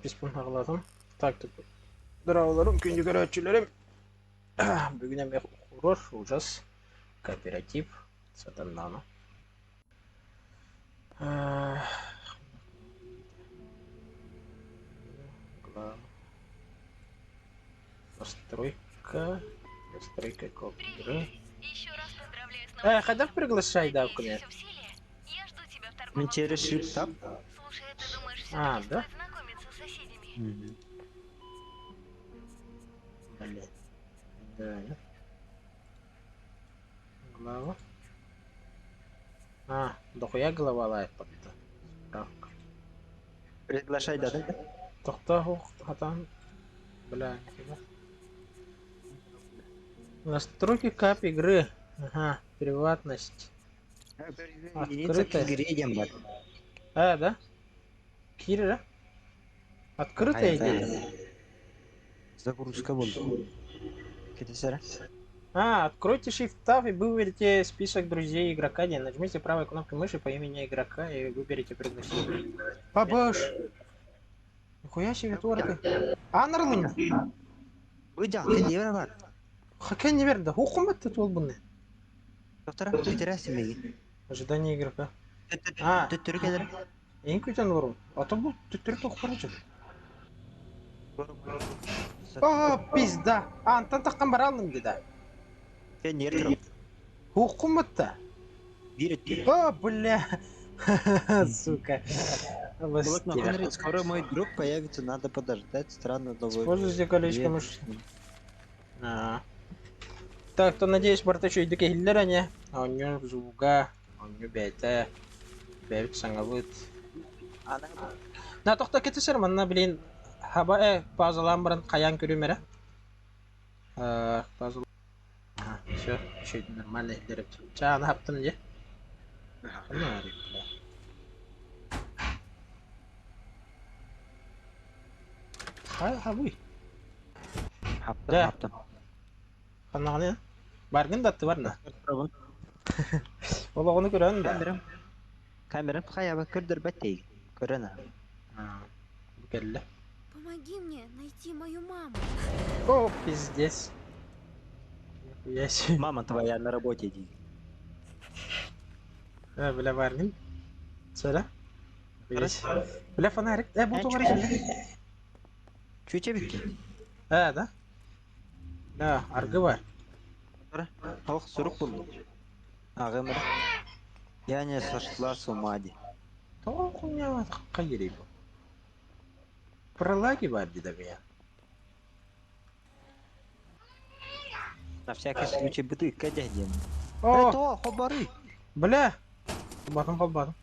Записпын хаҕылатым. Так, Дорооболорум, күндү көрөөччүлэрим. Бүгүн эмиэ хоррор, ужас, кооператив сатаннаҕына. Настройка, настройка компьютера. Хайдах приглашай даапкыны? Мин через Shift Tab. А, да? Блин. Да. Глава. А, дохуя голова лайппатта. Справка. Приглашай да, да? Тохтоо хатан. Бля, нифига. Настройки кап игры. Ага, приватность. Единица к Открытая. игре диэн бар. А, да? Киирэр Открытая Хайа, идея. Загрузка буолла. Кэтисэрэ. А, откройте Shift Tab и выберите список друзей игрока. Не, нажмите правой кнопкой мыши по имени игрока и выберите пригласить. Бабаш! Нихуя себе творка. Анарлын! Бу дьаҥ кэлиэбэр бар. Хакен не верда. Хукумат тут буны. Доктора, бүтэрээсин миигин. Ожидание игрока. А. Төттөрү кэлэр. Эң күтэн олорун. А то бу төттөрү тохпара чөп. О, пизда. А, антан таххан баралым деда. Кэнниэр турар. Хукуматта. Биир өттүгэр. О, бля. Сука. Вот Властера. скоро мой друг появится, надо подождать. Странно довольно. Используйте колечко мыши. А. Так, то надеюсь, барта үчүгэйдик иһиллэр ане. Оонньуу звуга, оонньуу бэйэтэ, бэйэбит саҥабыт. Ана На тохто кэтисэр манна блин хаба паузалаан баран хайаан көрүм эрэ. Пауза. Все, еще нормально иһиллэр эбит. Чааны хаптым дьэ. Ханна бля. Хай хабый. хаптым Да. хаптым. Ханнаҕыный? Баргын да аттыбар на. Олоҕуну көрөн да. Камерам. Камерам хайаба көрдөрбөт тиий. Көрөн а. А, бу кэллэ. Помоги мне найти мою маму. О, пиздец. Нихуя себе. Мама твоя на работе дии. Бля, баргын. Сөре. Нихуя себе. Бля, фонарик. Бу тугар Чүчэ бикки. Да? Да, аргы бар. Ох, сурук булдум. Ааҕым эрэ. Я не сошла с ума дии. Тоҕо хуйня хайырый бу? Пролаги бар дии меня. На всякий случай бытыыкка дьэ диэн. О, Э, хобары. бля. Холбатым, холбатым.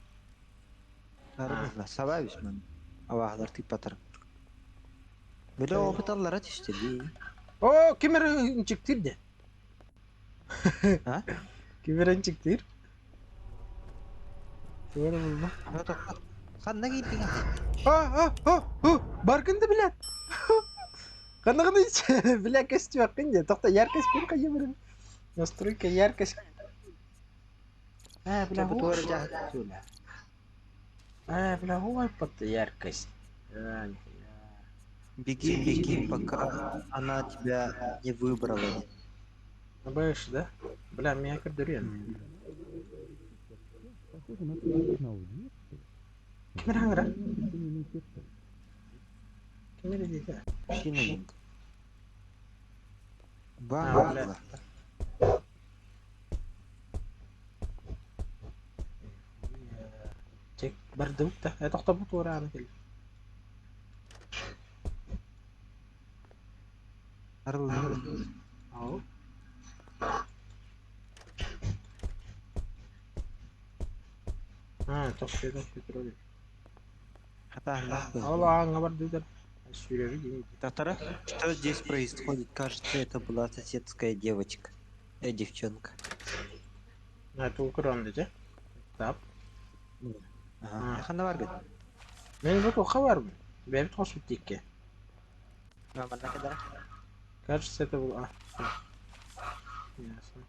Сабабис мен. Абаһалар тыыппатар. Бile опыталлара түстэ дии. О, ким эрэ ынчыктыыр дии. А? Ким эрэ ынчыктыыр. Тугу эрэ булла. Ханна киирдиҥ? А, а, а, а, баргын да билэр. Ханнаҕыный бля көстүөххүн дии. Тохто яркость бун хайа барым. Настройка яркость. А, бля, Бу туора А, бля, ой, под яркость. А, нихуя. Беги, беги, пока она тебя не выбрала. Абаш, да? Бля, меня көрдөрүөн. Ким эрэ хаҥыра? Ким эрэ диэтэ? Мужчина А, бля. Бан Чек, бардыбыт да. Тохтобут туорааны кэл. Ау. А, тохтойдон көтөрөр. Ол ааҥҥа бардыытар. Сүүрэби дии. Татара, что здесь происходит? Кажется, это была соседская девочка. Девчонка. А, тугу көрөҕүн дии Тап. Ага. Ханна баргын? Мен бу туохха барбын? Бэйэбит хоспут диэкки. Манна кэлэр. Кажется, это был... А, всё. Ясно.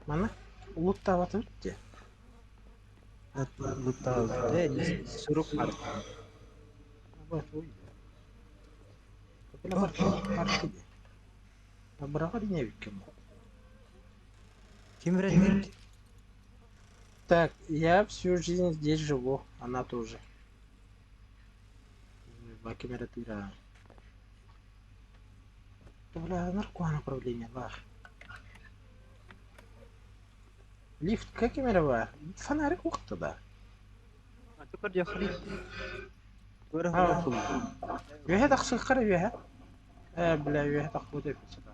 Манна улуттаабатыбыт дии. Луттаа. Сурук бар. Вот, ой. Быраҕар инэбиккин Ким эрэ Так, я всю жизнь здесь живу, она тоже. Ким эрэ тыыра. Бля, наркоан управление баар. Лифт ким эрэ баар? Фонарик уохта да. Үөһэ тахсыахха эрэ үөһэ. Ээ, бля, үөһэ тахпыт эбит сата.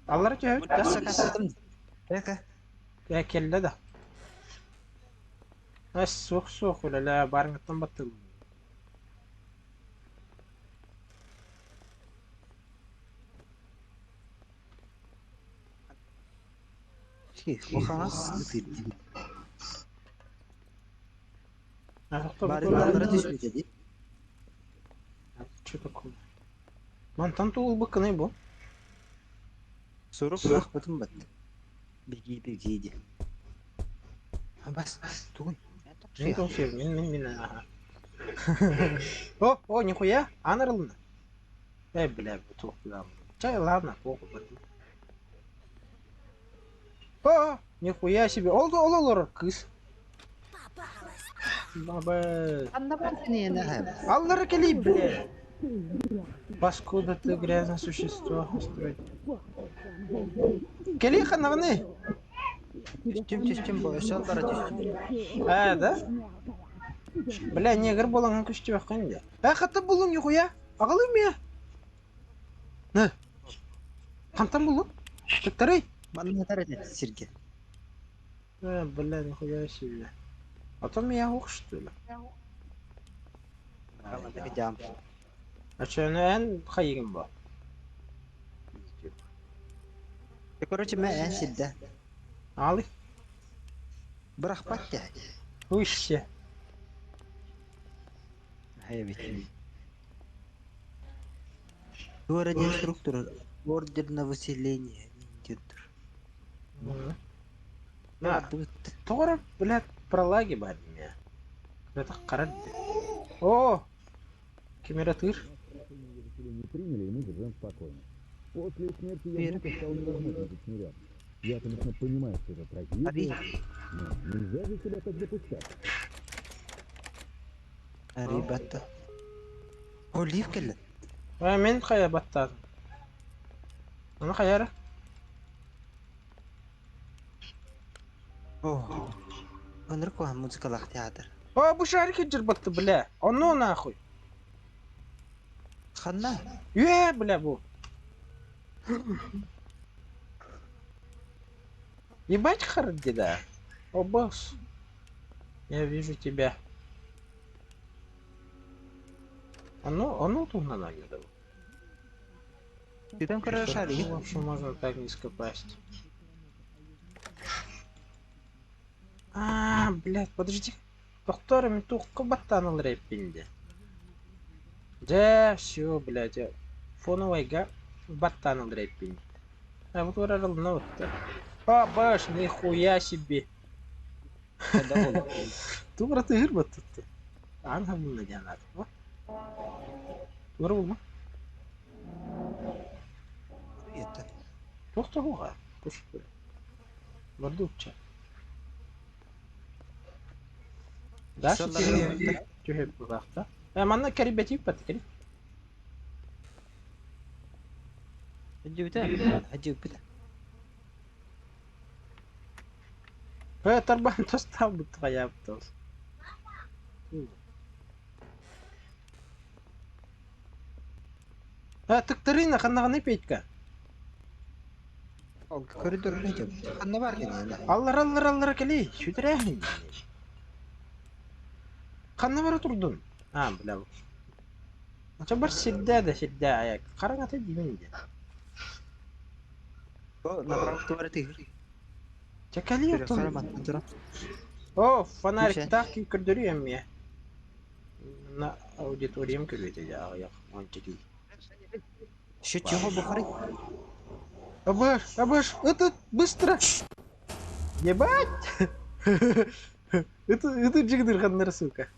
Аллара түһэбит да? Ээ, кэллэ да. Эс, суох-суох үлэлээ, баарыҥҥыттан баттыыллар. Барытталлара түспүтэ дии. Что такое? Мантан туолбуккуный бу? Сурук аахпытым бат. Бигии бигии дии. Бас, тугуй? Мин тоҥсуйабын, мин мин мин аха. О, о, нихуя, аан арылынна. Э, бля, туох бля. Чай, ладно, похуй. О, нихуя себе, ол ол олорор кыыс. Баба. Аллара кэлий, бля. Паскуда ты грязное существо. Стой. Кэлий ханаҕыный? Түстүм түстүм бу өссө аллара түстүм. Ээ, да? Бля, негр буолаҥҥын көстүөххүн дии. Ээ, хата буллуҥ нихуя. Аҕалыым миэ. На. Хантан буллуҥ? Тыктарый. Манна этэр этэ сиргэ. Э, бля, нихуя себе. А то меня ух, что ли? А че, эн хайыгын бу? Короче, мэ эн сирдэ. Алы. Бырахпат дэ. Уйше. Эбит. Туора диэн структура ордер на выселение диэн тур. На, тоҕо эрэ, блядь, пролаги баар дии Это хара О! Ким эрэ тыыр? Не приняли, и мы живем спокойно. После смерти ее внука стало невозможно жить с миром. Я, конечно, понимаю, что это трагедия, но нельзя же себя так запускать. Ребята. О, лифт кэллэ. Э, мин хайа баттаатым. Ону хайа эрэ? О, ынырык куһаҕан музыкалаах театр. О, бу шарик дьырбатты, бля. Ону нахуй. Ханна? Үө, бля, бу. Ебать харди, да. О, босс. Я вижу тебя. Оно, оно тут на ноги дал. Ты там көрөр шарик. В общем, можно так низко пасть. А, блядь, подожди. Доктор, мин туохха баттаан ылар эппин дии. Дьэ, все, блядь, фоновайга баттаан ылар эппин. А вот арылына вот А, баш, нихуя себе. Тугура тыһыр баттытты. Аан хабылна диэн аат. Тугура булма. Это. Туох тоһуга? Куш. Бардучча. Даша түһэ булаахта. Э, манна кэрибэтип бат кэри. Хадьыбыта. Хадьыбыта. Э, тарбан тостаабыт хайаабыт. Э, тыктарына ханнаҕыный Петька? Ол көрүдөрүнэ дьэ. Ханна бар гинэ? Аллар аллар аллара кэлий, сүтэрээһин. Ханна бара турдун? А, бля. Ча бар сирдээ да сирдээ аяк. Хараҥата диибин дии. О, направо туора тыгыр. Чэ кэлий Көрө оттон. мантан туран. О, фонарик-таах көрдөрүү эмиэ. На аудиториям көрүөтэ дьэ аҕыйах уонча киһи. Еще тихо бухарый. Абаш, абаш, это быстро! Ебать! Это, это джигдыр сука.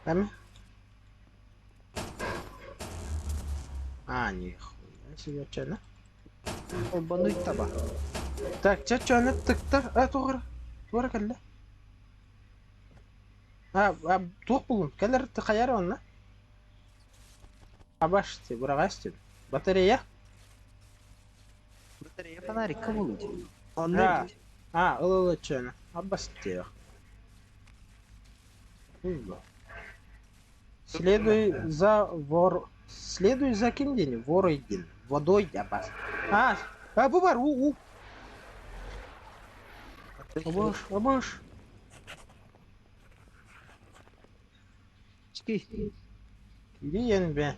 Ами? А, нихуя себе, чана. Холбонуй таба. Так, чэ чаны тыктар. А, тугар. Тугар кэллэ. А, а туох булун? Кэлэр хайар онно. Абашти, быраҕасти. Батарея? Батарея фонарикка булут. Онно А, эбит. а, ыл ыл чаны. Абасти. Следуй за вор... Следуй за ким день? Ворой день. Водой абас. А, а бу бар, у, у. Абаш, абаш. Ски. Кириен бе.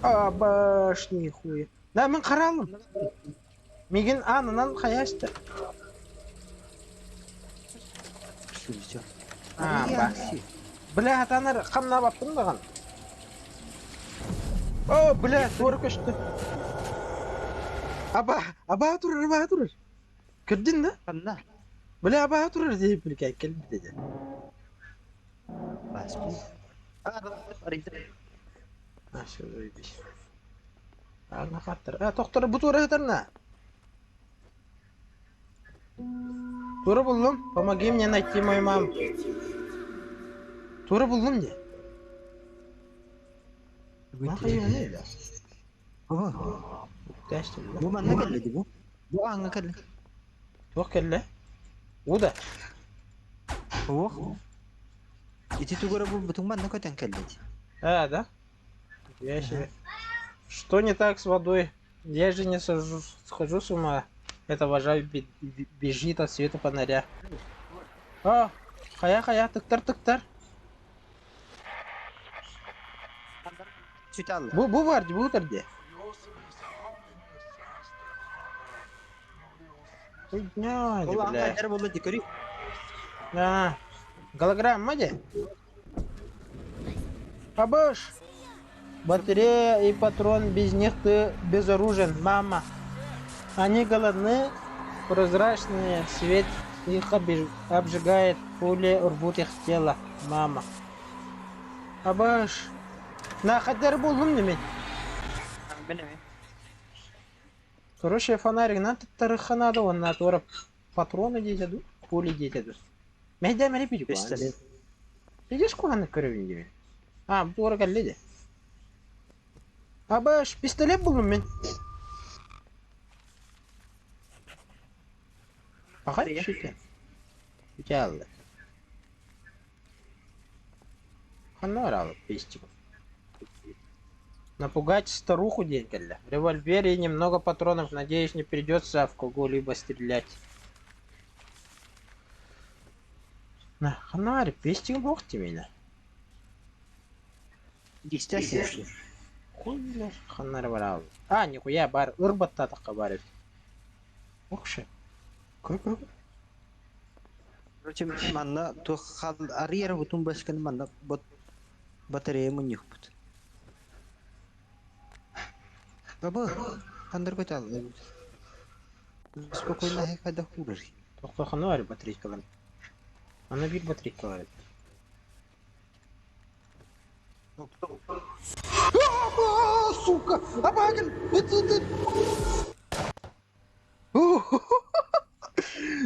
Абаш, нихуя. Да, мен қаралым. Мигин анынан хаяшты. Все, все. А, ба. Бля, атанар қамна баптым даған. О, бля, туар көшті. Аба, аба турар, аба турар. Көрдүн да? Ханна. Бля, аба турар деп билке келди деди. Бас. А, арыйда. А, всё, заебись. Ана хаттар. А, тохтор бу тура хатарна. Тура буллум. Помоги мне найти мою маму. Тура буллум де. Нахуй да? Бу. Тәштім да. Бу манна кэллэ бу. Бу аңа кэллэ. Туох кэллэ? Уда. Ох. Ити тугара бу бутуң манна көтөн кэллэ. А, да? Я себе. Что не так с водой? Я же не сажу, схожу с ума. Это вожа бежит от света фонаря. А, хая-хая, тыктар-тыктар. Сүталла. Бу, бу бар, бу тарде. Хуйня, Ол аңа бля. кайдар болду ди көрүй. А, голограмма де? Абыш! Батарея и патрон, без них ты безоружен, мама. Они голодны, прозрачные, свет их обжигает, пули рвут их тело, мама. Абыш! На хадер булдум неме? Короче, фонарик на тарыханада, он на тора патроны дети, пули дети. Мәйдә мәре бир Пистолет. Видишь, куһаны көрөбүн диби. А, бу туора кэллэ дии. Абаш, пистолет буллум мин. Аха, шүтэ. Үтэ Ханна барабыт пистик. Напугать старуху диэн кэллэ. Револьвер и немного патронов, надеюсь, не придется в кого-либо стрелять. На, ханна бари, пистигим суох дии миэнэ. Естественно. Хуй бля, ханна эрэ барабыт. А, нихуя баар, ыр баттаатахха баар эбит. Охше. Көр көр Короче, манна туох хал арыйара бутун башканы манна бот батарея мунньухпут. Бабы, хандар көтө Спокойно хайда хурар. Тохто ханна бар батарейкалар. Аны биир батарейкалар эбит. А, сука! Абагин! Это...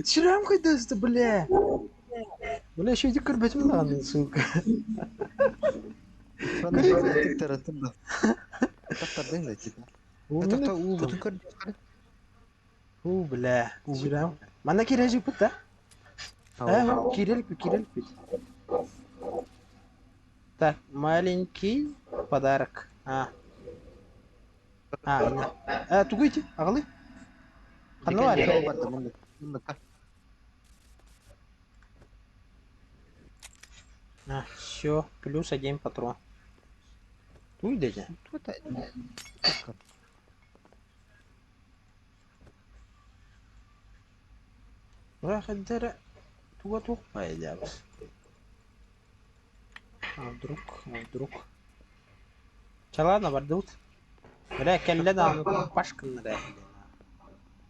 Шрам хайдаста, бля! Бля, еще иди көрбөтүм даҕаны, сука. Таптардың да типа. Это уу бутун көр. У, бля. Шрам. Манна киирэ жыппыт да? Э, киирэлик киирэлик Так, маленький подарок. А. А, на. Э, тугуйте, аҕалы. Ханна баар? А, все, плюс один патрон. Туй дядя. Рахаддара туга туох баайдаабыс. А вдруг, а вдруг. Чэ ладно, бардыбыт. Бля, кэллэ даҕаны пашкыннара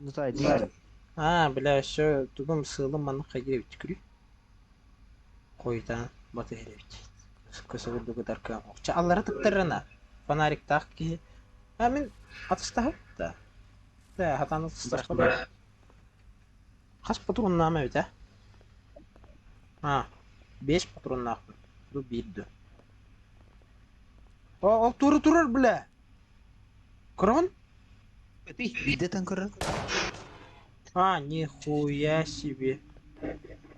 Ну та дии. А, бля, өссө тугум сыалым маннык хайдыр эбит күрүй. Хойутаан батыһар эбит. Көсө курдук ытарка. Чэ аллара тыктарына. Фонариктаах киһи. А мин атыстаһым да. Да, хатан атыстаспаппын. Хас патроннаам эбитэ? А, 5 патроннаахпын. Бу биир ду. О, ол туру турар, бля! Көрөҕүн? Биирдэ тан көрөр. А, нихуя себе.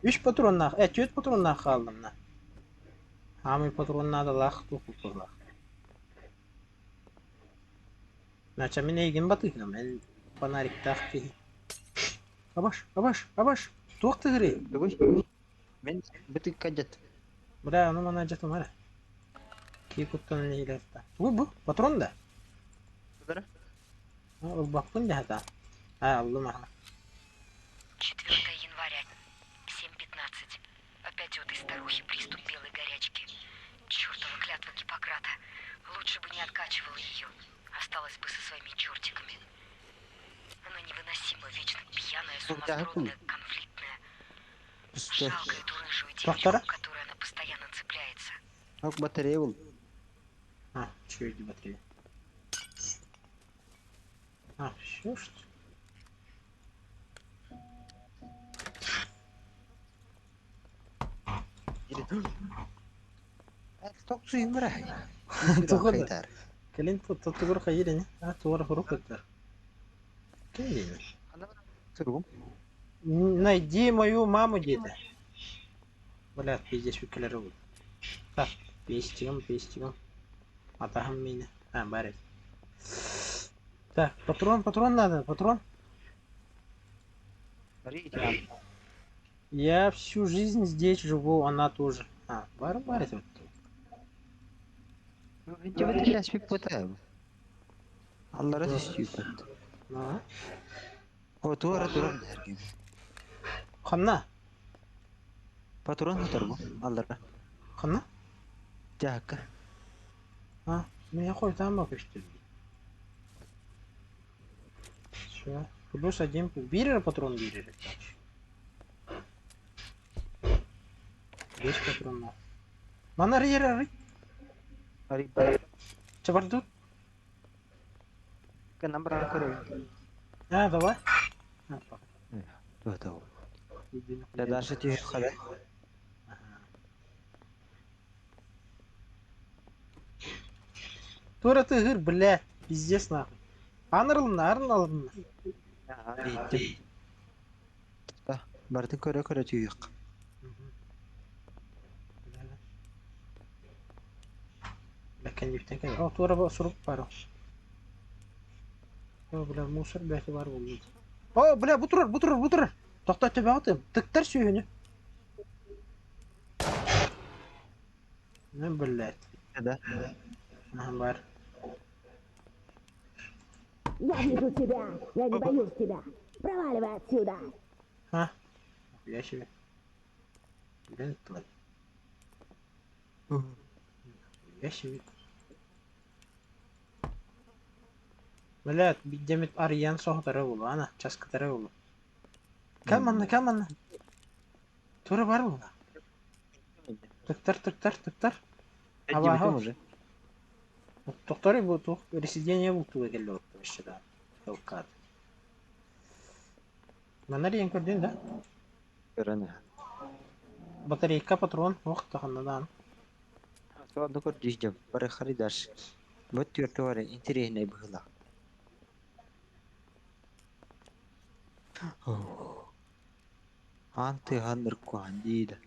Үс патроннаах, түөрт патроннаах хааллым на. Хаамый патрон наадалаах туох кутталлаах. Нача мин эйигин батыһыам, эн фонариктаах киһи. Абаш, абаш, абаш, туох тыгырый? Тугуй? Мин бытыкка дьэт. Бля, ону мана дьэтим эрэ. Кии куттан илэрта. Тугуй бу? Патрон да? Ылбаппын дьаһата. А, аллым аха. 4 января, 7:15. Опять у этой старухи приступ белой горячки. Чертова клятва Гиппократа. Лучше бы не откачивал ее. Осталась бы со своими чертиками. Она невыносима, вечно пьяная, сумасбродная, конфликтная. Жалко эту рыжую девочку, к которой она постоянно цепляется. Ок батарея был. А, че иди батарея? А, все что ли? Тугу да? Кэлин тугур хайыр ини? А, тугур хурук ыттар. Ким Найди мою маму диэтэ. Бля, пиздец үккэлэри булла. Так, пестигим, пестигим. Атаһым миинэ. А, бар эбит. Так, патрон, патрон надо, патрон. Я всю жизнь здесь живу, она тоже. А, бар, бар это вот. Аллара түстүүппүт. А? О, туора турар дэргин. Ханна? Патрон хатар бу, аллара. Ханна? Дьаакка. А, меня хоть там көстөр. Все. Плюс один. Биир патрон биир. Есть патрон. Манар ер Чабардут. Кэннэн көрөбүн. А, давай. А, Туох Да дальше түһүөххэ Тура тыгыр, бля, пиздец нахуй. Анырылына, арын Иһиттим. Барытын көрө-көрө түһүөх. Бля, кэнниптэн кэлэр. О, туора сурук баар. О, бля, мусор бэти бар буолбут. О, бля, бу турар, бу турар, бу турар. Тохтоо төбөҕө Тыктар сүөһүнү. Ну, блядь. Да. Ага, бар. Я вижу тебя! Я не боюсь тебя! Проваливай отсюда! А? Я себе. Блин, тварь. Я себе. Блядь, бидемит арыйан соһутара буолуо, ана, часкытара буолуо. Кэл манна, кэл манна. Тура бар буолла. Тыктар, тыктар, тыктар. Дебитим уже. Тохтор бу туох резидения бултуга кэллэ вообще да. Хелкат. Манна диэн көрдүн да? Көрөн. Батарейка, патрон, ох, таханнадан. Суонду көрдүүс бары харидаш. Бу түөртү бары интэриэһинэй быһыылаах. Аан тыаһан ыркуһан диир.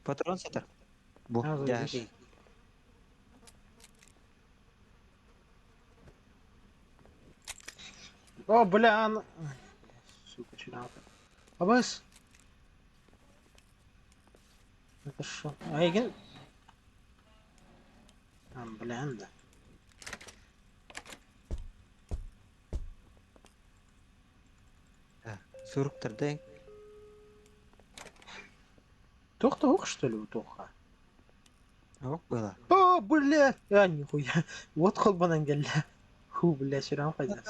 Патрон сытар. Бу А, дьаһай. заебись. О, бля, ан... Сука, чуралка. Абыс! Это шо? Айгин? А, бля, да. Суруктардай. Тух-тух, что ли, у туха? Ок было. О, бля! А, нихуя. Вот холбанан кэллэ. Ху, бля, сүрэн хайдас.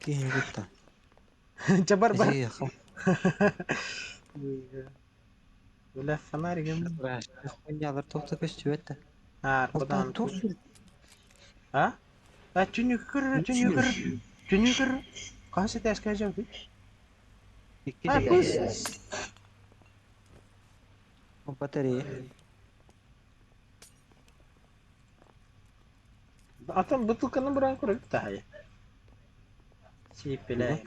Киһи кутта. Чэ, бар, бар. Эһиэхэ. Бля, фонаригым. Хуннялар тоқта көстүбэт да. Аарбадаан Алтан туох сүр А? А түнүкүр, түнүкүр, түнүкүр. Хаһыс этээскэ дьабый? Икки А, этээс. пыс. Батарея. Атын бытылканы быран көрөбүт таһайы. Сииппилээ.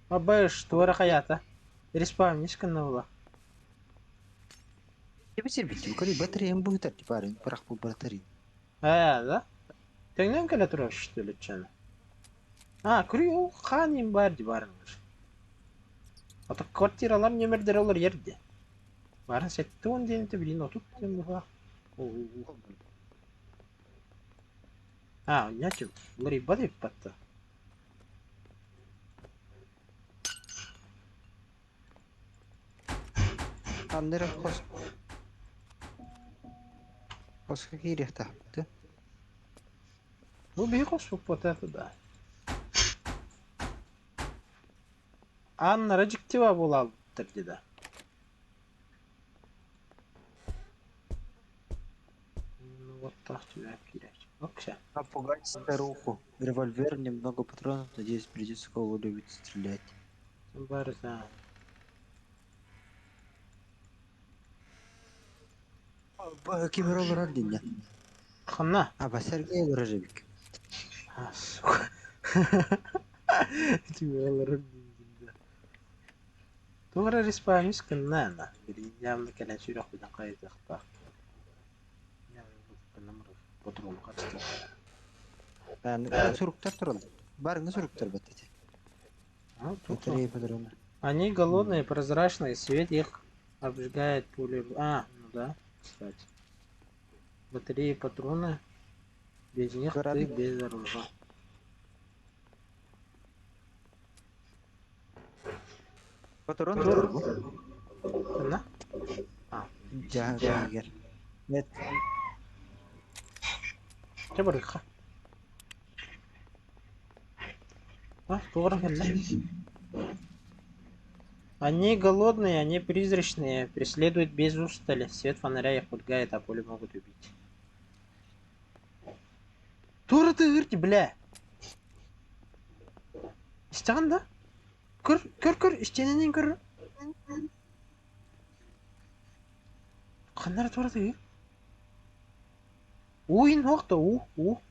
Абыш, туора хайаата. Респавниш гынна була. Кэбисир бит. Көрүй батареям быһытар типа бырах бу батарея. Ээ, да? Тэҥнэн кэлэ турар что ли чаны? А, көрүй ол хаан им бар ди барыңыр. Ата квартиралар нөмердері олар ерде. Барын 70 диэн билин 30 диэн буха. А, нячым. Улар ибат иппатта. Аннера хос. Хоско киириэхтаахпыт. Бу биһи хоспуппут это да. Аннара дьиктива буолаабыттар дии да. Ну вот так тебя киирээччи. Окся. Напугать старуху. Револьвер, немного патронов, надеюсь, придется кого-нибудь стрелять. Барза. Ким олорор динне. Ханна. А, Сергей олорор эбик. А, сука. Тебе олорор дии Туора респамис кынна Билигин явно кэлэн сүрэхпитин хайытыахтаах. Патрон хастар. Суруктар тураллар. Барыҥҥа суруктар баттати. Батарея патрона. Они голодные, прозрачные, свет их обжигает пули. А, ну да, кстати. Батареи, патроны. Без них ты без оружия. Патрон Ханна? Дьаһагер. Нет. Чэ барыахха. А, туора кэллэ. Они голодные, они призрачные, преследуют без устали. Свет фонаря их пугает, а пули могут убить. Туора тыырти, бля! Истэҕин да? Көр, көр, көр, истиэнэнин көр. Ханна эрэ туора тыыр. Уу иһин суох да, уу, уу.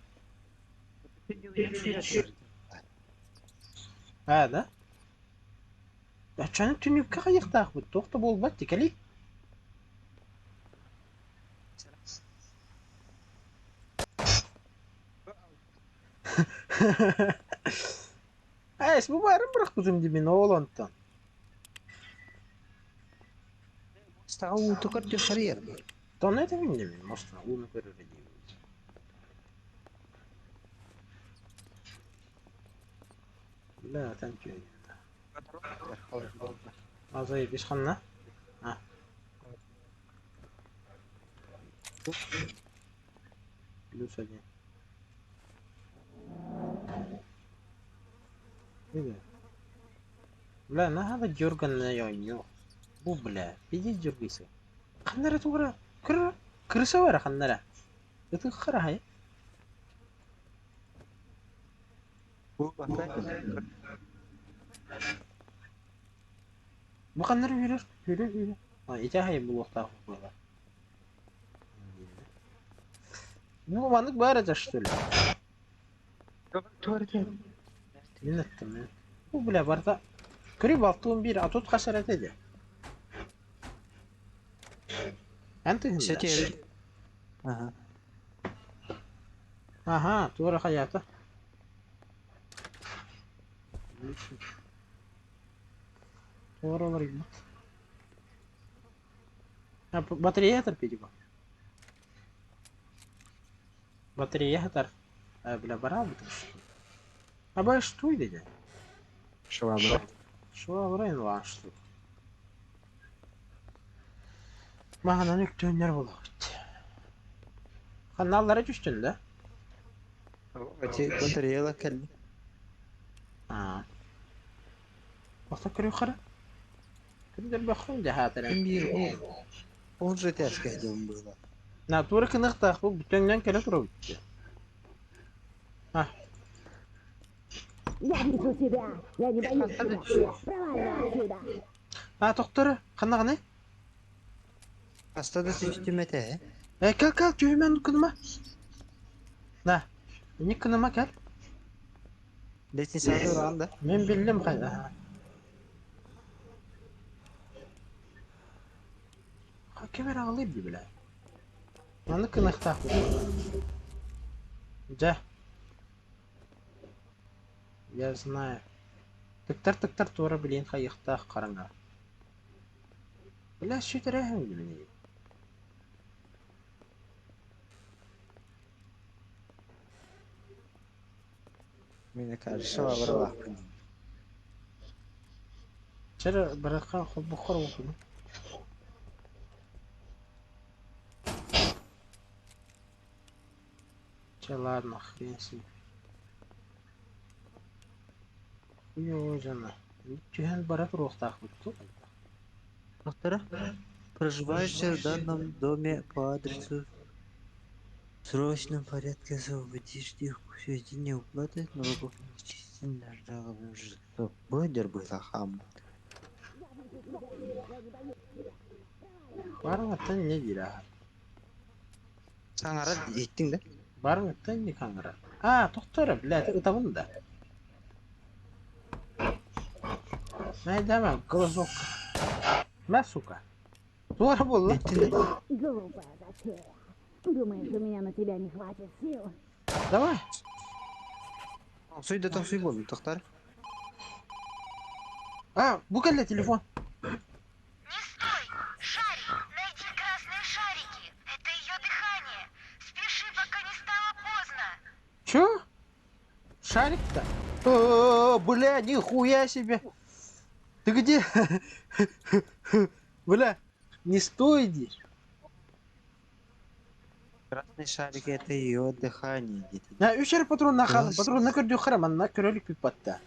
Аа да? Оччону түннүккэ хайыахтаахпыт, туох да буолбат дии, кэлий. Эс, бу баарын бырахпытым дии мин ол онтон. Стаҕа ууту көрдүк харыйар. Тону этэбин дии мин, мостан ууну көрөр диибин. Бля, там чё А заебись ханна? А. Плюс один. Бля, наһаа дёрганная оонньуу. Бу бля, пиздец дёргайся. Ханна эрэ тугура? Кыр крыса бара ханна эрэ. Ытык хараһай. Бу ханна эрэ үүрэр, үүрэр, үүрэр. А, ити аһай булуохтаах буолар. Ну, маннык баар этэ что ли? Мин эттим мин. Бу бля барыта Көрүй балтыын биир, а тут хас эрэ этэ дии. Эн тыһында. Ага. Аха, туора хайаата. Туора олоруйбут. А, батарея терпеть Батарея хатар. А, бля, барабы что? А что идете? Швабра. Швабра инвашлы. Маһанан үктүөннэр буолуохпут. Ханаллара түстүн да? Эти батареялар кэлли. Аа. Охто көрүөххэ Күндэр бөххүн дьаһаатара. Биир он же тяжкое дело было. Натура кыныахтаахпыт бүтүннэн кэлэ турабыт дии. А, Я вижу тебя! Я не боюсь тебя! Проваливай отсюда! а тохторо, ханнаҕыный? Хаста да түстүм этэ. Э, кэл кэл түһүмэн кыныма. На, ини кыныма кэл. Лестницаҕа тураҕын да? Мин биллим хайда. Ким эрэ аҕалыыр дии бля. Маны кыныахтаахпыт. Дьэ. Я знаю. Тыктар-тыктар туора билиэн хайыахтаах хараҥа. Бля, сүтэрээһин билиний. Мне кажется, абыралаахпын. Чэр барахха холбоххор уокуну. Чэ ладно, хрен с ним. Хуёво Түһэн бара туруохтаахпыт дуу хайдах? Доктора, проживающая в данном доме по адресу в срочном порядке освободишь их в связи неуплаты налогов жильцов. Блогер был хам. Барыҥыттан не диир аһар? Саҥарар иһиттиҥ да? Барыҥыттан не хаҥырар? Аа, тохтоо эрэ, блядь, ытабын да. Найдама, глазок. Мә, сука. Туора буолла. Иһиттиҥ да? Глупая затея. Думаешь, у меня на тебя не хватит сил? Давай. Тоҥсуй да тоҥсуй буоллум, тохтоор. А, бу кэллэ телефон. Не стой! Шарик! Найди красные шарики! Это ее дыхание! Спеши, пока не стало поздно! Чё? Шарик-то? О, бля, нихуя себе. Ты где? Бля, не стой здесь. Красный шарик это ее дыхание где-то. На үс эрэ патрон хаал, Класс. патрон көрдүөххэ манна көрөлүк бүппатта.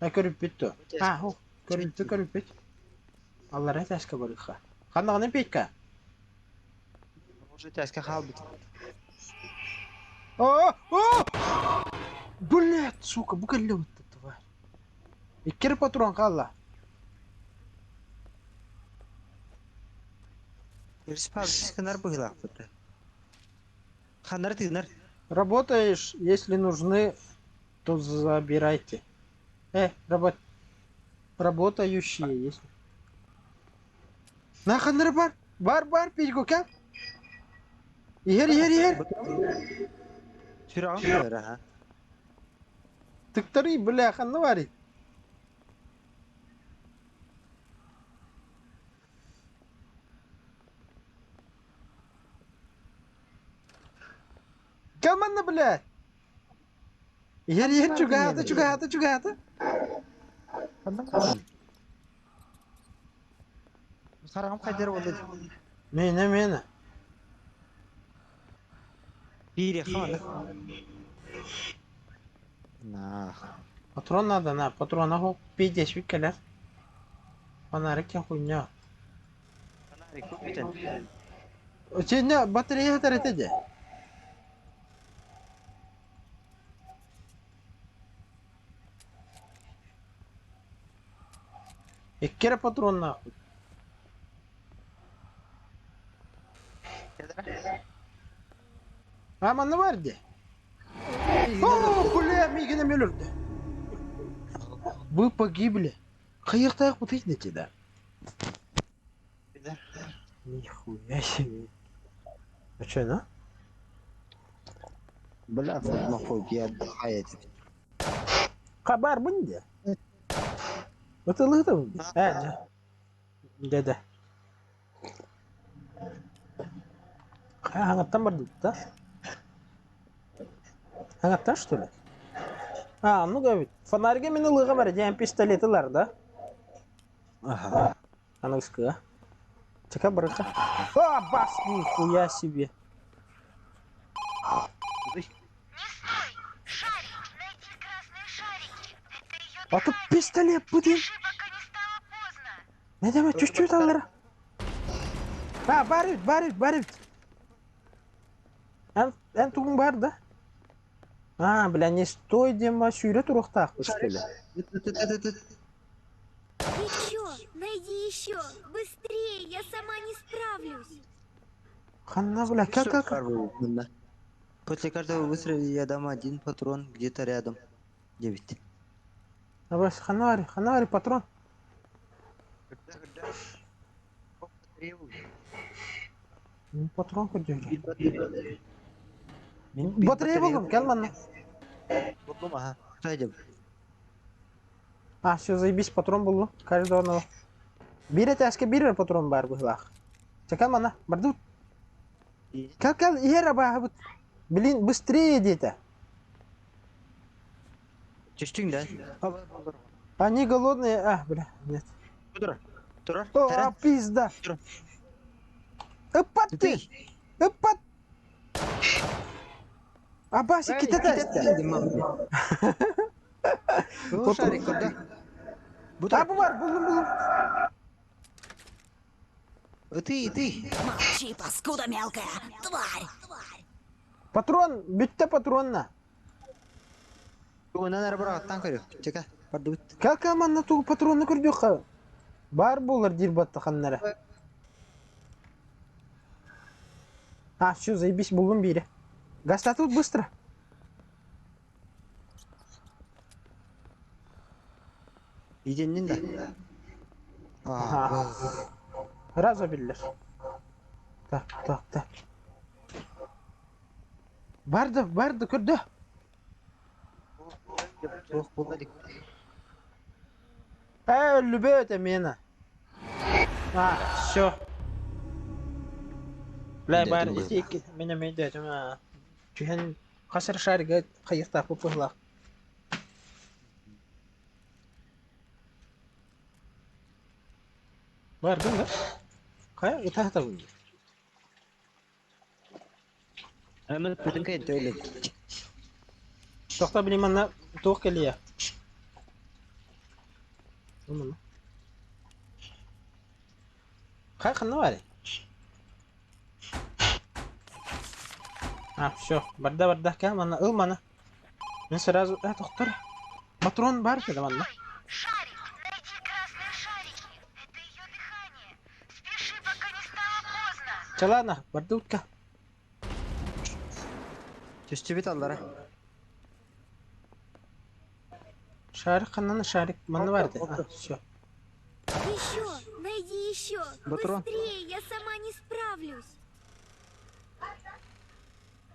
На көрүппүт то. А, хо, көрүлтү көрүппүт. Аллара этээскэ барыха. Ханнаҕына Петька? Может, тяжко хаалбыт. О, о! Блядь, сука, бу кэллэ бытта тварь. Икки эрэ патрон хаалла. Респаунс гынар быһыылаахпыт. Ханнары тыынар. Работаешь, если нужны, то забирайте. Работ... Работающие, если... На ханнары бар, бар, бар, Петька, кэл. Иһэр, иһэр, иһэр. Сүрэҕим тыынар аха. Тыктарый, бля, ханна барый? Кэл манна, блядь. Иһэр, иһэр, чугаһаата, чугаһаата, чугаһаата. Ханна Хараҕым хайдар буолла дии. Миэнэ, миэнэ. Биириэххэ манна. Наах. Патрон надо, на, патрон, ах, пиздец, кэлэр. Фонарик кэн хуйня. Фонарик бүтэн. Сеня батарея тарete де. Икки эрэ патроннаахпыт. А манна бар дии. О, бля, миигин эмиэ өлөрдө. Вы погибли. Хайыахтаахпытый дэтэ да. Нихуя себе. А чё, на? Бля, фобия отдыхает. Хабарбын дии. Ытылыытым дии. Ээ, дьэ. Дьэ, Хаҥаттан бардыбыт да? Хаҥаттан что ли? А, ну эбит. Фонарьга мин ылыаҕым эрэ диэн пистолет ылар да? Ага. Аныгыскыга. Чека барыха. А, бас, нихуя себе. Не стой! Шарик! Найди красные шарики! Это ее А тут дыхание! пистолет будем. Спеши, пока не стало поздно! Не дeme чуть-чуть аллара. А, бар эбит, бар эбит, бар эбит. Эн, эн тугуҥ баар да? А, бля, не стой диэн ба сүүрэ туруохтаахпыт что ли? Еще! Найди еще! Быстрее! Я сама не справлюсь! Ханна, бля, как, как? После каждого выстрела я дам один патрон где-то рядом. Девять. Абас, ханна ханна патрон. Патрон көрдүөр. Батарея булдум, кэл манна. Булдум, ага. Что А, все, заебись, патрон буллум. Каждого одного. Биир этээскэ биир патрон баар быһыылаах. Чэ, кэл манна, бардыбыт. Кэл, кэл, иһэр абааһыбыт. Блин, быстрее диэтэ. Түстүҥ да? Они голодные. А, бля, нет. Турар. Турар. О, пизда. Ыппат ты! Ыппат! Абаси, китата! Шарик, куда? А, бу бар, булдум, булдум. Ты, ты. Молчи, паскуда мелкая, тварь! Патрон, бүттэ патронна. Тугунан эрэ быраҕаттаан көрүөх. Чэкэ, бардыбыт. Как манна тугу патронны көрдүөххэ? Баар буолар диир баттаханнара. А, все, заебись, буллум биири. Гастатут быстро. Иденнин да. Ага. Раза биллэр. Так, так, так. Барды, барды, көрдө. Суох буолла дик. Ээ, өллүбэт эмиэнэ. А, все. Бля, бар, ити икки, мен эмиэ өйдөөтүм аа. Түһэн хас эрэ шарига хайыахтаахпыт быһыылаах. Бардым да? Хайа, ытаатабын дии. Аны бүтүн кэнтэ өлөт. Тохто били манна туох кэлиэ? Манна. Хайа ханна баарый? А, все, барда барда, кэл манна, ыл маны. Мен сразу, э, тохтор. Патрон бар этэ манна. Шарик, найди красные шарики. Это ее дыхание. Спеши, пока не стало поздно. Чэ ладно, барда утка. Түстүбүт аллара. Шарик ханнан шарик манна бар этэ. А, все. Еще! Найди еще! Патрон. Быстрее! Я сама не справлюсь!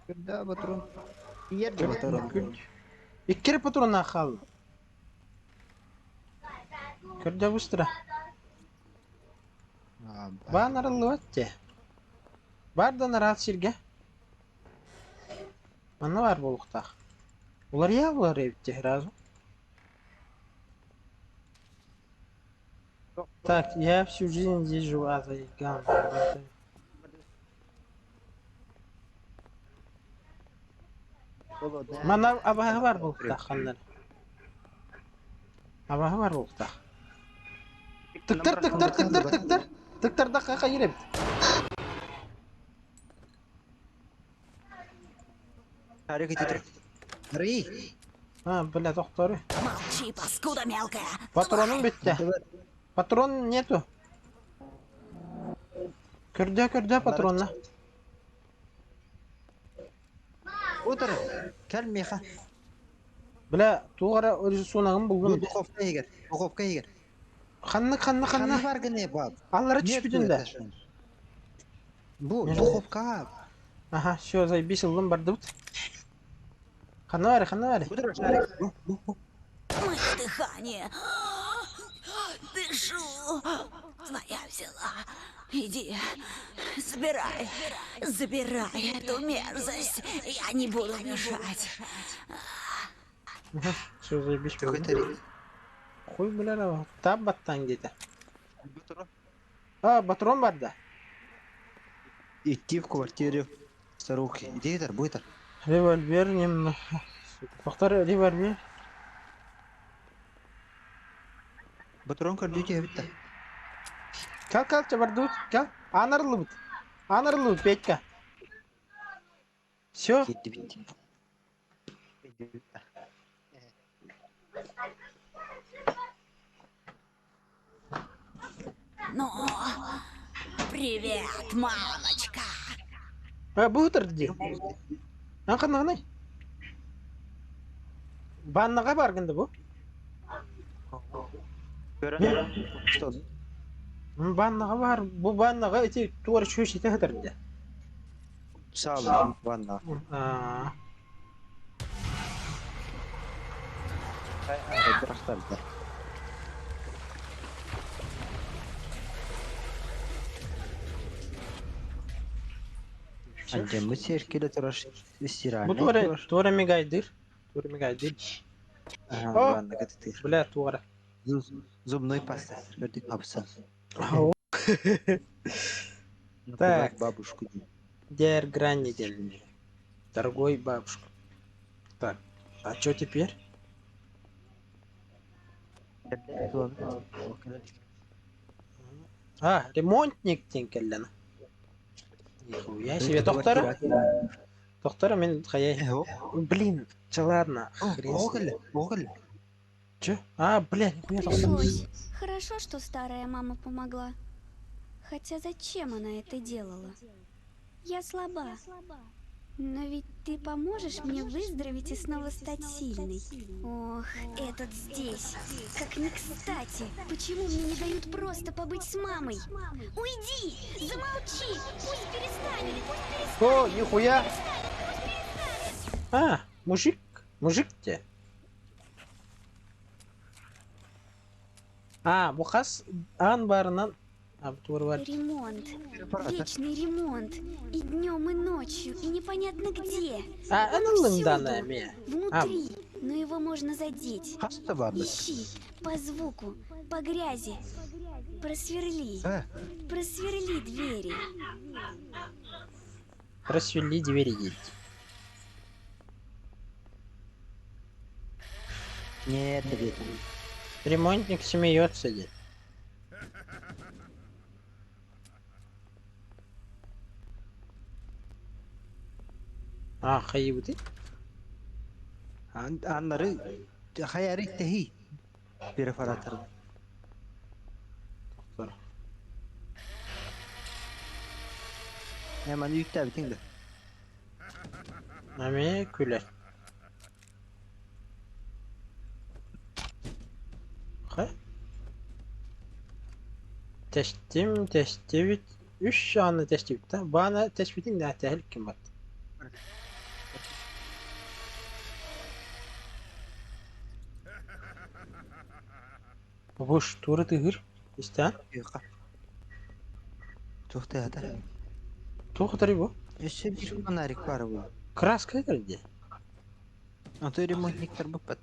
Да, патрон. Иер патрон. Икки эрэ патроннаах хаалла. Көрдө быстро. Баан арыллыбат дии. Бар да нараат сиргэ. Манна баар буолуохтаах. Уларыйа улар эбит дии сразу. Так, я всю жизнь здесь живу, а заиган. Манна абаһы бар буолуохтаах ханна эрэ. Абаһы бар буолуохтаах. Тыктар, тыктар, тыктар, тыктар. Тыктардахха хайыр эбит. Шарик ити тур. Рый. А, бля, тохтору. Молчи, паскуда мелкая, Патроным бүттэ. Патрон нету. Көрдөө, көрдөө патронна. Утыр. Кэл миэхэ. Бля, туох эрэ рисуногын буллум. Духовка иһигэр. Духовка иһигэр. Ханнык, ханна, ханна? Ханна бар гыны баб. Аллара түспүтүн да. Бу духовка. Ага, все, заебись, ыллым бардыбыт. Ханна бары, ханна бары. Утыр шарик. Бу, бу, бу. Мое дыхание. Дышу. Твоя взяла. Иди, забирай, забирай эту мерзость. Я не буду мешать. Все, заебись. Какой-то Хуй, бля, тап баттан где-то. А, патрон бар да. Идти в квартиру старухи. Иди, Итар, будет. Револьвер немного. Повтор револьвер. Патрон көрдүү эбит да. Кэл, кэл, чабардыбыт, кэл. Анарлыбыт. Анарлыбыт, Петька. Все? Киирдибит. Ну, привет, мамочка. А, бу дии. Ан ханнаҕыный? Бааннаҕа баргын да бу? Что? Бааннаҕа бар. Бу бааннаҕа ити туора чүөчэтэ сытар дии. Саала ванна. Аа. Бырахтардар. Андеммыт сиэркилэ турар Бу стиральнай туора турар. туора мигайдыр. Туора мигайдыр. Ага, О! ванна кытытыр. Бля, туора. Зубной паста. Көрдүк хапса. Так. Бабушку. Дер грани дельный. Дорогой бабушка. Так, а что теперь? А, ремонтник тинкеллен. Нихуя себе. Доктора? Доктора, мен хая. Блин, чё ладно. Хрен с ним. Оҕол. Чё? А, бля, нихуя доктор. Пришлось. Хорошо, что старая мама помогла. Хотя зачем она это делала? Я слаба. Но ведь ты поможешь мне выздороветь и снова стать сильной. Ох, этот здесь. Как не кстати. Почему мне не дают просто побыть с мамой? Уйди! Замолчи! Пусть перестанет! Пусть перестанет! О, нихуя. А, мужик. Мужик те. А, бу хас аан барынан а, бу туора бар. Ремонт. Вечный ремонт. И днем, и ночью, и непонятно где. А, Он эн всюду. данная ме. Внутри, но его можно задеть. Хаста бабы. Ищи по звуку, по грязи. Просверли, просверли двери. Просвели двери едь. Нет, нет. Ремонтник смеется дед. А, хайыбыты? Аннары хайары тэхи. Перфоратор. Доктор. Hemen yükle bitin de. Аме күлэр. Ха? Тестим, тестибит. Үш аны тестибит та. Бана тестибитин да тәһил ким бат. Буш туры тыгыр. Истан. Yuka. Çok da hata. Тух бу. Өссө bir фонарик бар bu. Краска кирди. Ото ремонтниктар буппат.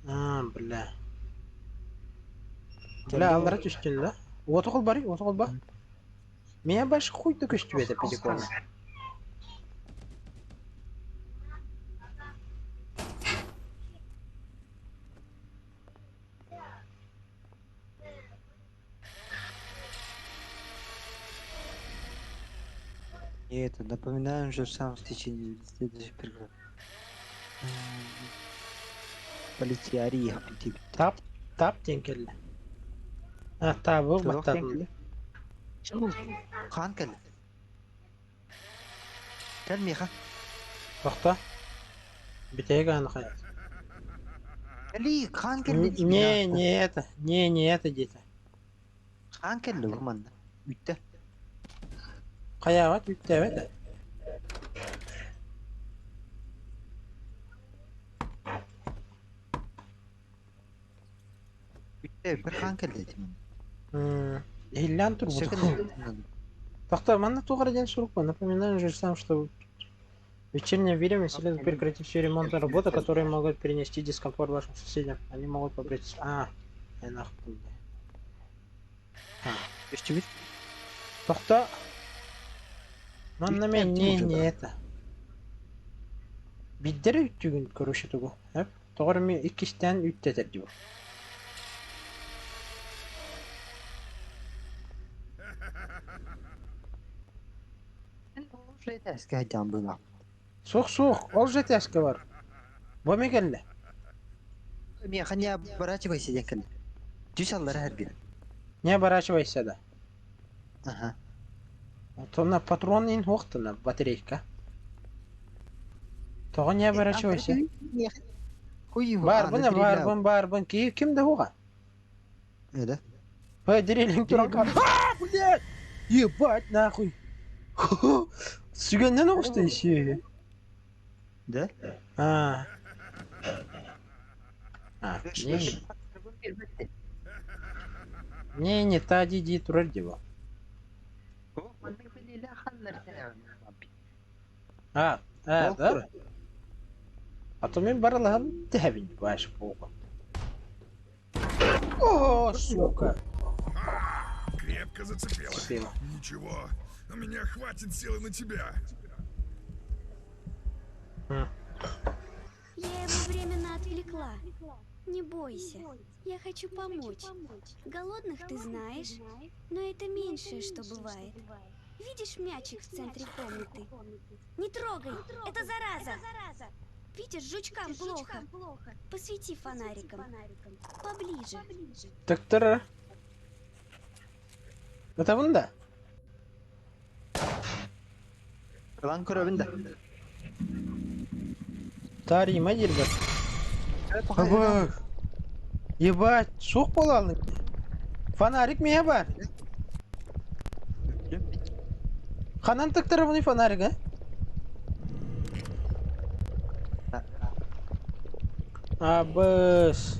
А, бля. Бля, аллара түстүн да. Отугул бар, отугул ба. Меня баш хуй да көстүбөт педиконы. И это, напоминаем же сам в течение следующих преград. Полициария. Тап, тап теңкелли. А, табы баттадым. Хан кел. Кел миха. Бакта. Битеге аны хайт. Кели, хан кел. Не, не это, не, не это где-то. Хан кел урманда. Үтте. Каябат үттебет. Үтте бір хан кел дедим. Иллан тур бу. Тохто, манна тугар ден сурук по. Напоминаю же сам, что в вечернее время следует прекратить все ремонтные работы, которые могут принести дискомфорт вашим соседям. Они могут повредить. А, я нахуй. Үстүбүт. Тохто. Манна мен не не это. Биддер үттүгүн көрүшө тугу. Хеп. Тоҕор ми иккистен үттетер дибу. Эскэ жамбыла. Суох суох, ол же этээскэ бар. Бу эмиэ кэллэ. Миэхэ не оборачивайся диэн кэллэ. Түс аллара эргин. Не оборачивайся да. Аха. Онтон патрон иин суохтана батарейка. Тоҕо не оборачивайся? Баарбын баарбын баарбын киһи ким да уға. Да? Дрелинг туран А, блядь! Ебать нахуй! Сүгэннэн оҕуста еще. Да? А. А, не. Не, не та диди турар диво. А, а, да? А то мен барылаһан тэһэбин баш буолга. О, сука! Крепко зацепила. Зацепила. Ничего, у меня хватит силы на тебя. Я его временно отвлекла. Не бойся, я хочу помочь. Голодных ты знаешь, но это меньшее, что бывает. Видишь мячик в центре комнаты? Не трогай, это зараза! Видишь, жучкам плохо. Посвети фонариком. Поближе. Доктора. Это вон да? Ылан көрөбүн да. Тарима дирбер. Абах. Ебать, суох буолаалын. Фонарик миэ бар. Ханан тыктарабыный фонарик, а? Абыс.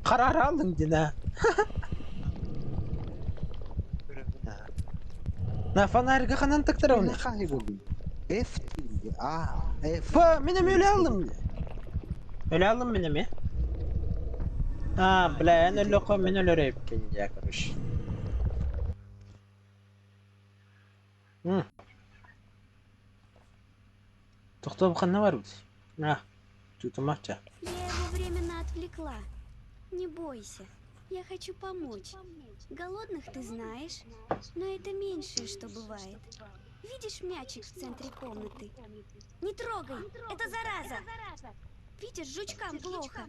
Харара алдың дина. На фонарика ханан тыктарабыный? F А, F. Па, мен эми өлө алдым. Өлө алдым мен эми. А, бля, эн өлөкө мен өлөрөйүппүн дия, короче. М. Тохтоо ханна барбыт? А, тутумача. Я его временно отвлекла. Не бойся, я хочу помочь. Голодных ты знаешь, но это меньшее, что бывает. Видишь мячик в центре комнаты? Не трогай, это зараза! Видишь, жучкам плохо.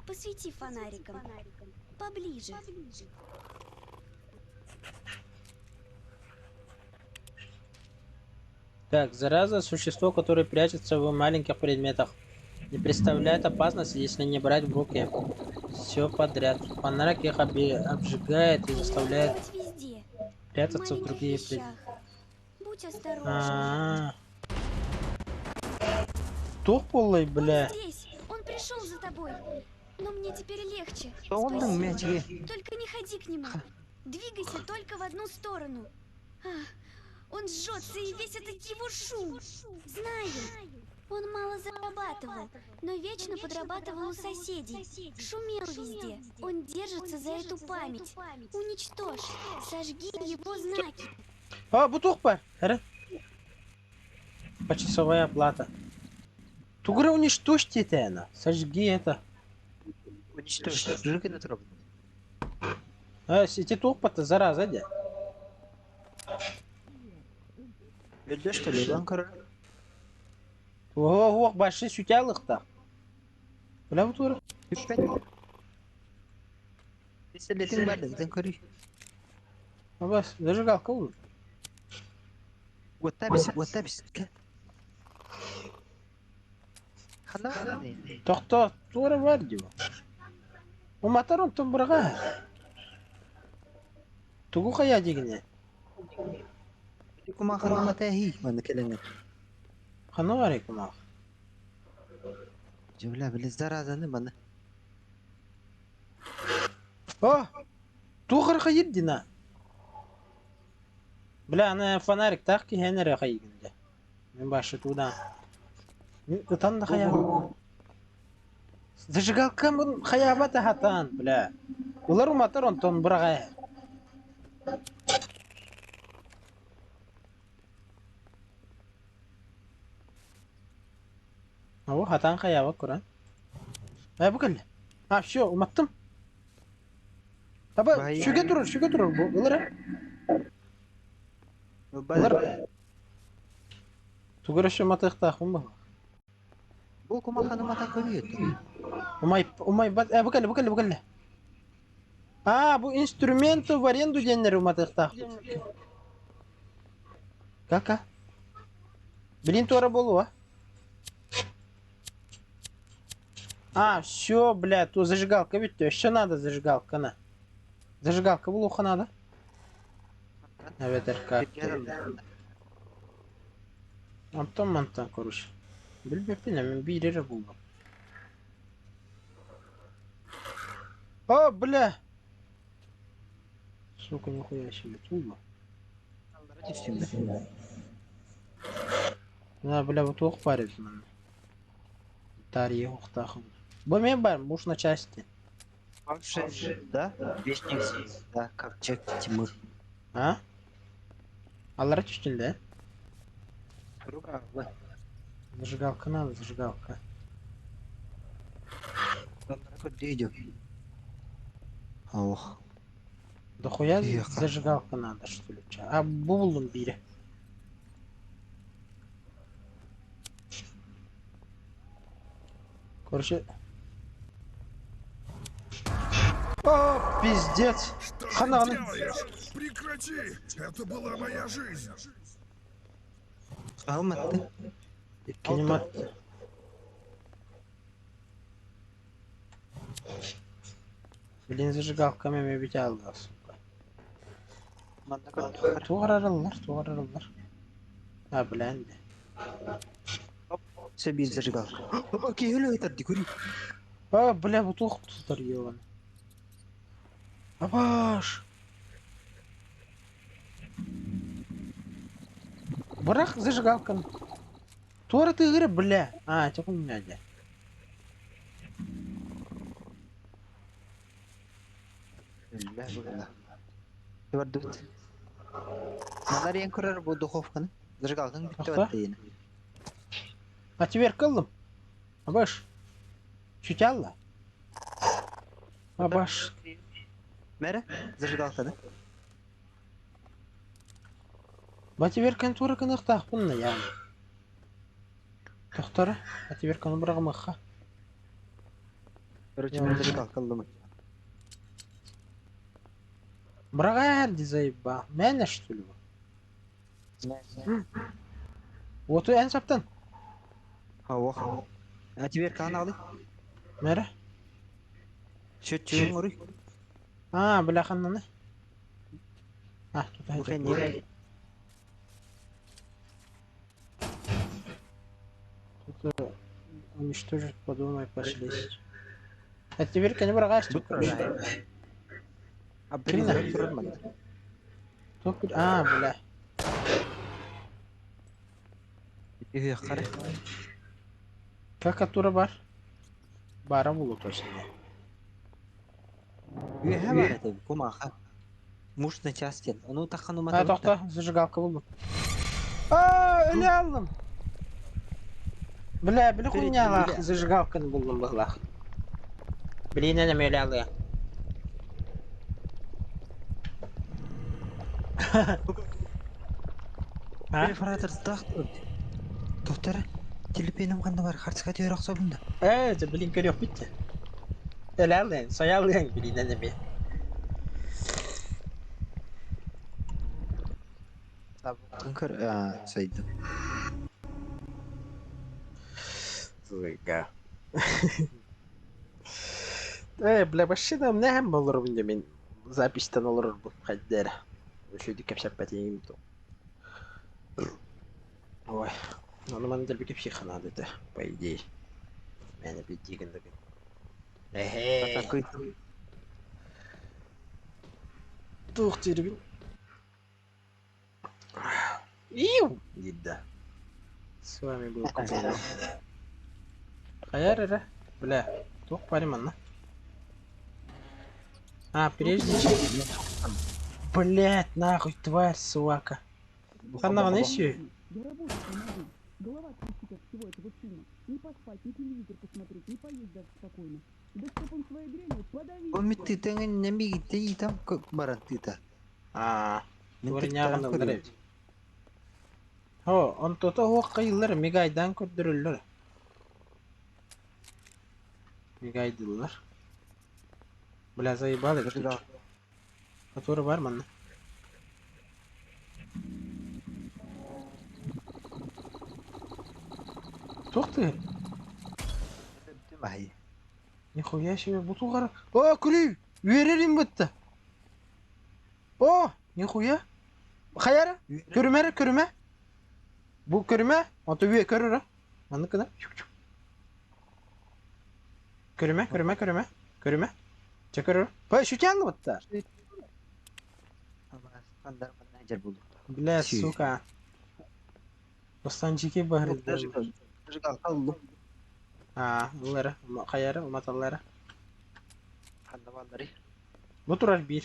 Посвети фонариком. Поближе. Так, зараза – существо, которое прячется в маленьких предметах. Не представляет опасности, если не брать в руки. Все подряд. Фонарик их обжигает и Они заставляет могут быть везде. В прятаться в маленьких другие предметы. вещах. Будь осторожен. А. Туох буоллай, Он бля. здесь! Он пришел за тобой! Но мне теперь легче. Оннук Спасибо. мячиги. Только не ходи к нему. Двигайся только в одну сторону. А, он жжется и весь этот его шум. Знаю. Он мало зарабатывал, но вечно подрабатывал у соседей. Шумел везде. Он держится за эту память. Уничтожь. Сожги его знаки. А, бу туох баар. Эрэ. Почасовая оплата. Тугура уничтожьте это, Сожги это. Уничтожь. Жуки трогай. А, ити туох бата зараза дии. Өлдө что ли? Ылан көрөр. О, уох, баши сүтялыхта. Бля, бу тура. Бүппэт. Пистолетиң бар да, ытан көрүй. Абас, зажигалка ол. Уотта бис, уотта бис. Ханна бар? Тохто, тура бар дии. Уматар онтон быраға. Тугу хая дигине. Кумахана матахи, манна кэлэҥҥэ. Ханна бар кумах. Дьэ бля, били заразаны манна. О! Туох хайыр дина. Бля, ана фонарик так киһэнэрэ хайыгын Мен башы туда. Ытан да хая. Зажигалка мын хаябата хатан, бля. Улар уматар онтон быраға. О, хатан хаяба куран. Ә, бу кэллэ. А, все, уматтым. Таба, Бай. сүгэ турар, сүгэ турар. Бу, ылар. Бар. Ылар. Тугу эрэ матыахтаахпын быһыылаах. Бу кумаханы мата көрүөт. Умай, умайбат, бу кэллэ, бу кэллэ, бу кэллэ. А, бу инструменты в аренду диэннэри уматыахтаахпыт. Кака? Блин, туора буолуо. А, все, бля, тут зажигалка ведь еще надо зажигалка на. Зажигалка булуха надо. Эбэтэр как? Онтон мантан короче. Билбэппин мин биир эрэ буллум. О, бля! Сука, нихуя себе, тулба. На, бля, вот туох баар эбит манна. Тарье ухтаахым. Бу мен бар, муж на части. Да? Вестник да, ковчег тьмы. А? Аллара түстүн да? Рука. Зажигалка надо, зажигалка. Ох. Да хуя Тихо. зажигалка надо, что ли? Ча? А буллум бире. Короче. О, пиздец! Что Хана, ты хана. делаешь? Прекрати! Это была моя жизнь! Алматты. Кинемат. Блин, зажигалка мен бите алды, сука. Манна көрдөхөр. Туғарарылар, туғарарылар. А, блин. Сөбир зажигалка. Окей, өлө өтөр ди көрүй. А, бля, вот ох, тұтар ебан. Абаш! Бырақ зажигалканы. Туара тыгыры, бля. А, это хуйня, дя. Көрдүт. Манар ең көрөр бу духовканы. Зажигалканы бүтті Ага. батты ені. А теперь кылдым. Абаш. Чуть алла. Абаш. Мәрі, зажигалканы. Бативерканы туара кынықтақпын яғни. Тоқтары, бативерканы бұрағымыққа. Короче, мен зажигалка алдым. Бірақ әрді заеба. Мәні что ли? Оту ән саптан. Ох. А теперь каналы. Мәрі. Счетчигin ұрый. А, бля, ханнаны. А, тут Бу әйтеп. не? Тут уничтожить, подумай, пошлись. А теперь не бірақ әрді. А Кимне? призрак турар Топ, а, бля. Үйе қара. Какатура бар. Бара булу точно. Үйе бар это кумаха. Муж на части. Ну тахану А, тоқта, зажигалка булдым. А, өле алдым. Бля, бля, хуйня лах, зажигалканы булдым бұлах. Блин, әнем өле алды. А? Перфоратор стах. Доктор, телепенім қанда бар, хартска түйір ақсабында. Э, это, блин, көрек бітті. Өле алдың, соя алдың, блин, әнеме. Көр, сайды. Зыга. Э, бля, вообще там не болор бінде мен записьтен олор бұл қайдер. Үшөйді кәпсәп бәтейім то. Ой, ну маны дәл бекеп шихана деді, по идее. Мені бит дегендігі. Эхе. Тух тербин. Иу, дейді. С вами был Кузьма. Хаяр эре. Бля, тух париманна. А, прежде чем... Блять, нахуй, тварь, сука. Ханна еще. Я работать не могу. Голова трещит от всего этого шума. Ни поспать, ни телевизор посмотреть, ни поесть даже спокойно. Да чтоб он своей дрянью подавился. Ол митти теңін немеге тей там баран тыта. А, Мен Туар тік тарап нягын көрем. О, онтото уох хайыыллар мигайдаан көрдөрөллөр. Мигайдыыллар. Бля, заебал эбит. Который бар манна. Туох ты? Нихуя себе, бу тугара. О, күлүү! Үөрэрим бытта. О, нихуя. Хайара? Көрүмэ көрүмэ. Бу көрүмэ, ото үө көрөрө. Маннык гына. Көрүмэ, көрүмэ, көрүмэ. Көрүмэ. Чэ көрөр. Пой, шутян бытта. Бля, сука. Останчики баһырды. Аа, ыллара, хайара, уматаллара. Бу турар биир.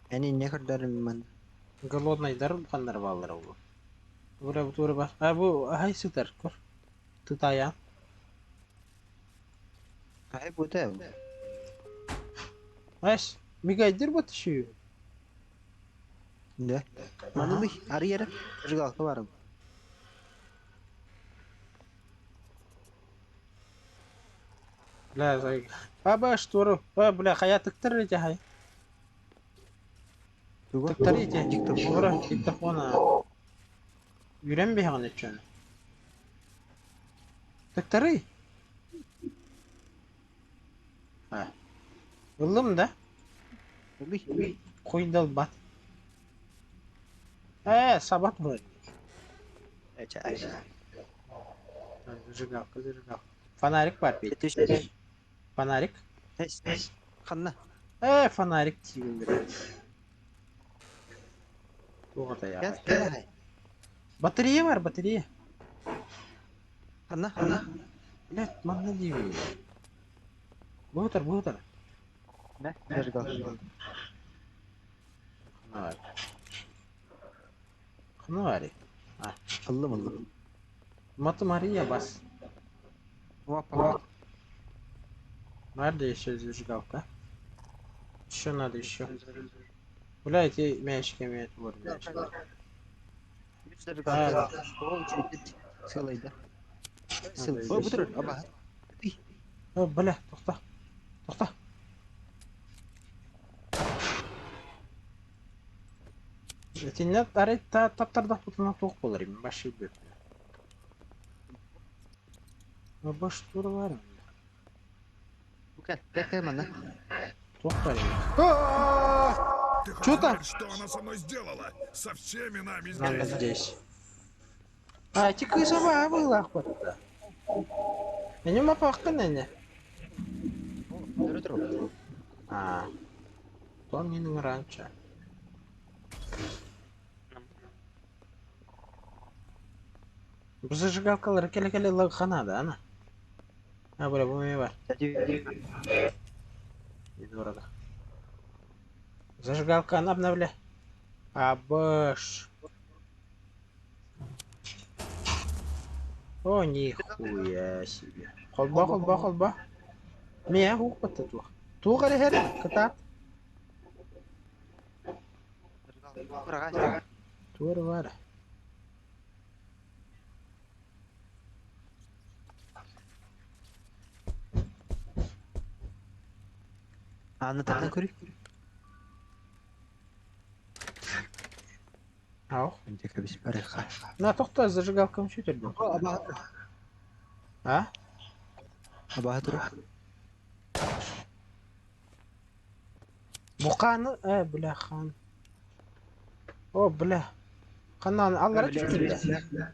Эн инньэ көрдөрүм ман. Голоднайдар ханнар бааллара буолуо. Бу бу туора бар. А бу аһай сытар көр. Тутаайаан. Аһай бута. Эс, мигайдыр бу түшүү. Да. Манылый, арыйара. Жигалка барым. Бля, зай. Аба, штору. А, бля, хайа тыктар эти хай. Тугу? Тыктар эти. Диктофон. Ура, диктофона. Үрэн биһэҕин өччөнө. Тыктарый. А. Ыллым да? Ылый. Куйдалбат. Э, саба турар. Эчэ, ай. Зажигалка, зажигалка. Фонарик бар бит. Фонарик. Ханна. Э, фонарик тиибин бир. Туох атайаҕай. Батарея бар, батарея. Ханна, ханна. Блядь, манна диибин. Бу утар, бу утар. Мэ, зажигалка. Ханна бар. Ханна барый? Ыллым, ыллым. Маты Мария бас. Опа. Надо еще зажигалка. Еще надо еще. Бля, эти мячики имеют вот мячики. Зажигалка. Сылай да. Сыл. О, бу турар. Аба. О, бля, тохтоо. Тохтоо. Итиннэ арай та таптардахпытына туох буолар башый бүп. Баш тура бар. Бу кэл, кэл манна. Туох бар. Ты хоть Чё там? знаешь, что она со мной сделала? Со всеми нами Надо здесь. здесь. А, ити кыыс была охота. Эни мапахтын эне. Туру. А. То минің раньше. Бу зажигалкалар кэлэ-кэлэ лыханада, ана. А, бля, бу бар. И дорого. Зажигалка обновля. Абаш. О, нихуя себе. Холбоо, холбоо, холбоо. Мия хук туох. Туох эрэ хэр кытаат. Туор бар. Аны тахна көрүй. Ау. Инде кебис барыха. На тохтоо зажигалкам сүтөрдүм. Аба. А? Аба туру. Буканы, э, бля, хан. О, бля. Ханан аллара түстүн да.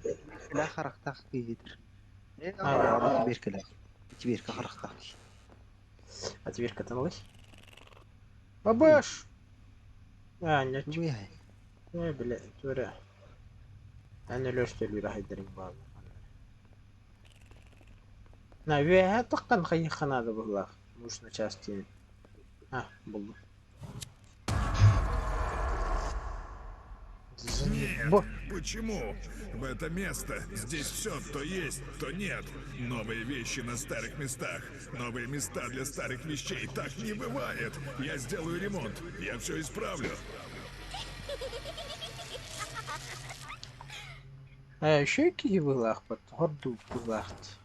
Бля харахтах киидир. А. Э, беркеле. Берке харахтах. А теперь катанулась. Бабаш! А, нет. Буй. Ой, бля, тура. Аны лөстөлүр хайдарын баалы. На, үөһэ таххан хайыхханаада буоллах. Муж на части. А, булду. Нет, Бо. почему? В это место здесь все то есть, то нет. Новые вещи на старых местах, новые места для старых вещей. Так не бывает. Я сделаю ремонт, я все исправлю. Ээ, үчүгэй киһи быһыылаахпыт, ордук быһыылаахт.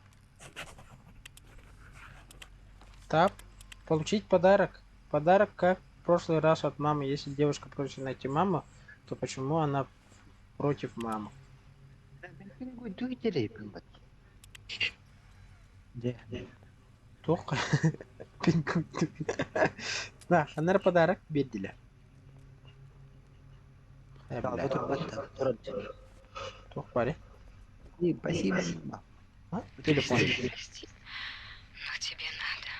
Тап. Получить подарок. Подарок, как в прошлый раз от мамы. Если девушка просит найти маму, то почему она против мамы? Дьэ. Туох На, ханна подарок биэрдилэр. Э, бля. Туох баарый? Спасибо. А? Телефон. Прости, но тебе надо.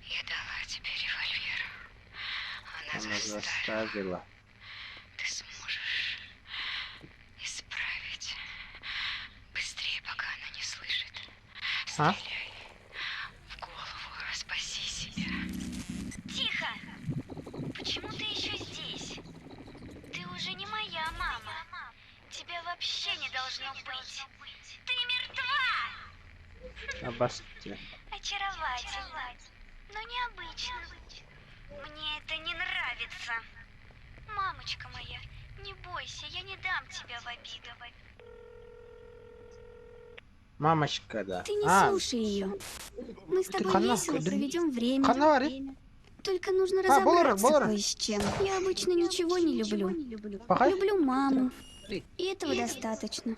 Я дала тебе револьвер. Она Она заставила. заставила. Ты сможешь исправить. Быстрее, пока она не слышит. А? Стреляй в голову, спаси себя. Тихо! Почему ты еще здесь? Ты уже не моя мама. Тебя вообще не должно быть. Ты мертва! Обости. Очаровательно, но необычно. Мне это не нравится. Мамочка моя, не бойся, я не дам тебя в обиду. Мамочка, да. Ты не А, слушай ее. Мы с тобой Хана. весело проведем время. Хана баарый? Только нужно А, Болора, разобраться Болора. кое с чем. Я обычно ничего не люблю. Пахай? Люблю маму. И этого достаточно.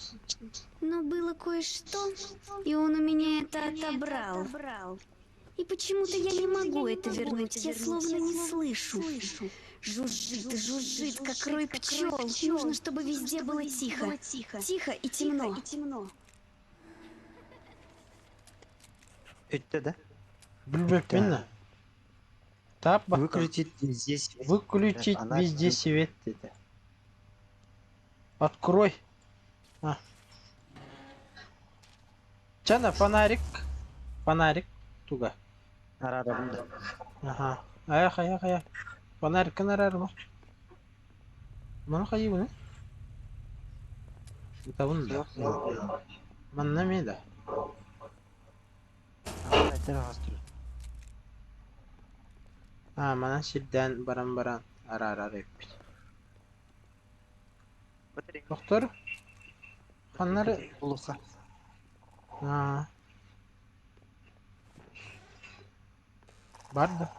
Но было кое-что, и он у меня это отобрал. И почему-то я не могу это вернуть, я словно не слышу. Жужжит и жужжит, как рой пчел. Нужно, чтобы везде было тихо. Тихо и темно. Бүттэ да? Билбэппин да. Тап баттым. Выключить здесь. Выключить Она- везде свет это. Открой. А. Чана, фонарик. Фонарик. Туга. Араарабын да. Ага. Ая, ая, ая. Фонарик араарма. Маны хайыбын, Ытабын да. Манна эмиэ да. А, манан сирдээн баран баран араарар эппит. Доктор? Ханнары... Улуха. Аа. Бар да.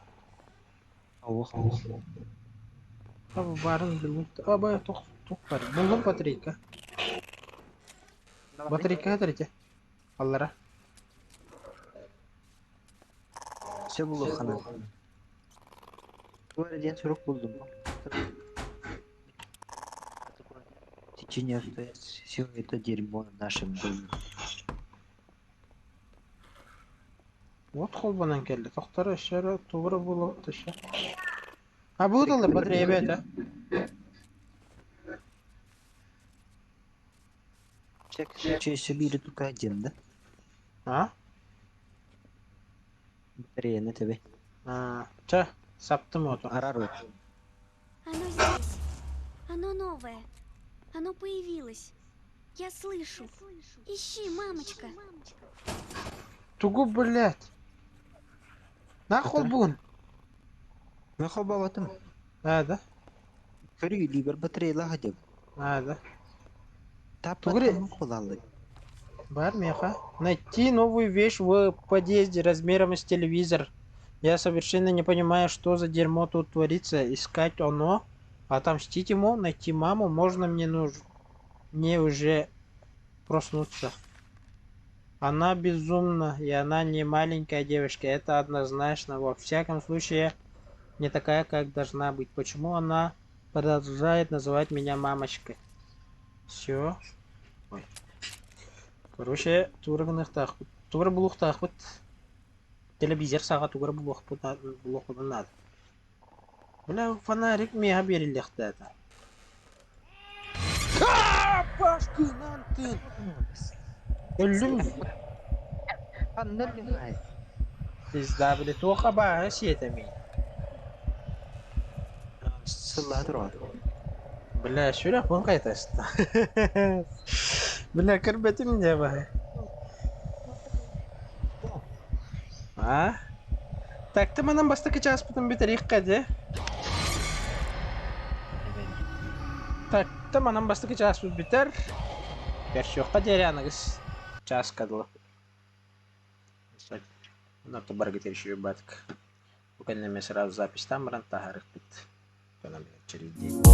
Аух. Абы барын билбит. Абы тух тух бар. Булдум батарейка. Батарейка третья. Аллара. Все булухана. Туара диэн сурук булдум. Течение обстоятельств. Все это дерьмо в нашем доме. Вот холбанан келди. Тохтор өссө тугура булу төшө. А бу да батарея бэйэтэ. Всякий случай еще били только один, да? А? Батарея на тебе. А, чэ, саптым оту. Арару. Оно здесь. Оно новое. Оно появилось. Я слышу. Ищи, мамочка. Тугу, блядь. На холбун. Мен холбоотум. А, да? Көрү либер батарея хадып. А, да. Тап Тугури. холалы. Бар меха. Найти новую вещь в подъезде размером с телевизор. Я совершенно не понимаю, что за дерьмо тут творится. Искать оно, отомстить ему, найти маму. Можно мне нуж... мне уже проснуться. Она безумна, и она не маленькая девочка. Это однозначно. Во всяком случае, не такая, как должна быть. Почему она продолжает называть меня мамочкой? Все. Ой. Короче, тугу Тугу булуохтаахпыт. Телевизор саҕа тугу булуохпутун надо. Бля, фонарик миэхэ биэриллиэхтээх. Пашкынан ты! Өллүм. Пизда, бля, туох абааһы сиэтэ миигин. Сыллаа турар. Бля, сүрэх бу хайатаста. Бля, көрбөтүм дьэ баһы. А? Так, ты манан бастакы чааспытын бүтэриэххэ дии. Так, ты манан бастакы чааспыт бүтэр. Көрсүөххэ диэри аныгыс чааска дылы. Онно барыгыт решили баатык. Бу кэннэ эмиэ сразу записьтаан баран таһаарыахпыт. Через день.